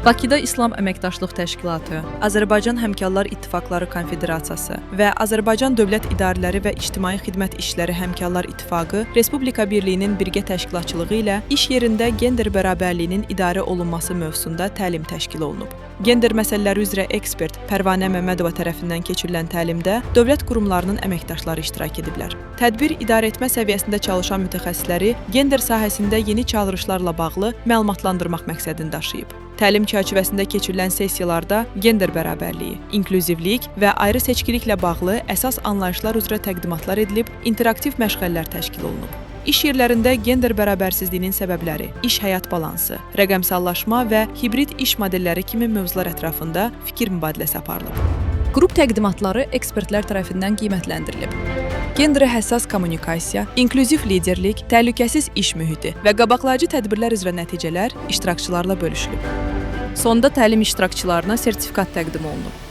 Bakıda İslam Əməkdaşlıq Təşkilatı, Azərbaycan Həmkarlar İttifaqları Konfederasiyası və Azərbaycan Dövlət İdarələri və İctimai Xidmət İşləri Həmkarlar İttifaqı Respublika Birliyinin birgə təşkilatçılığı ilə iş yerində gender bərabərliyinin idarə olunması mövzusunda təlim təşkil olunub. Gender məsələləri üzrə ekspert Pərvanə Məmmədova tərəfindən keçirilən təlimdə dövlət qurumlarının əməkdaşları iştirak ediblər. Tədbir idarəetmə səviyyəsində çalışan mütəxəssisləri gender sahəsində yeni çağırışlarla bağlı məlumatlandırmaq məqsədini daşıyıb. Təlim çərçivəsində keçirilən sessiyalarda gender bərabərliyi, inklüzivlik və ayrı seçkiliklə bağlı əsas anlayışlar üzrə təqdimatlar edilib, interaktiv məşğələlər təşkil olunub. İş yerlərində gender bərabərsizliyinin səbəbləri, iş-həyat balansı, rəqəmsallaşma və hibrid iş modelləri kimi mövzular ətrafında fikir mübadiləsi aparılıb. Qrup təqdimatları ekspertlər tərəfindən qiymətləndirilib. Genderə həssas kommunikasiya, inklüziv liderlik, təhlükəsiz iş mühiti və qabaqlayıcı tədbirlər üzrə nəticələr iştirakçılarla bölüşülüb. Sonda təlim iştirakçılarına sertifikat təqdim olunub.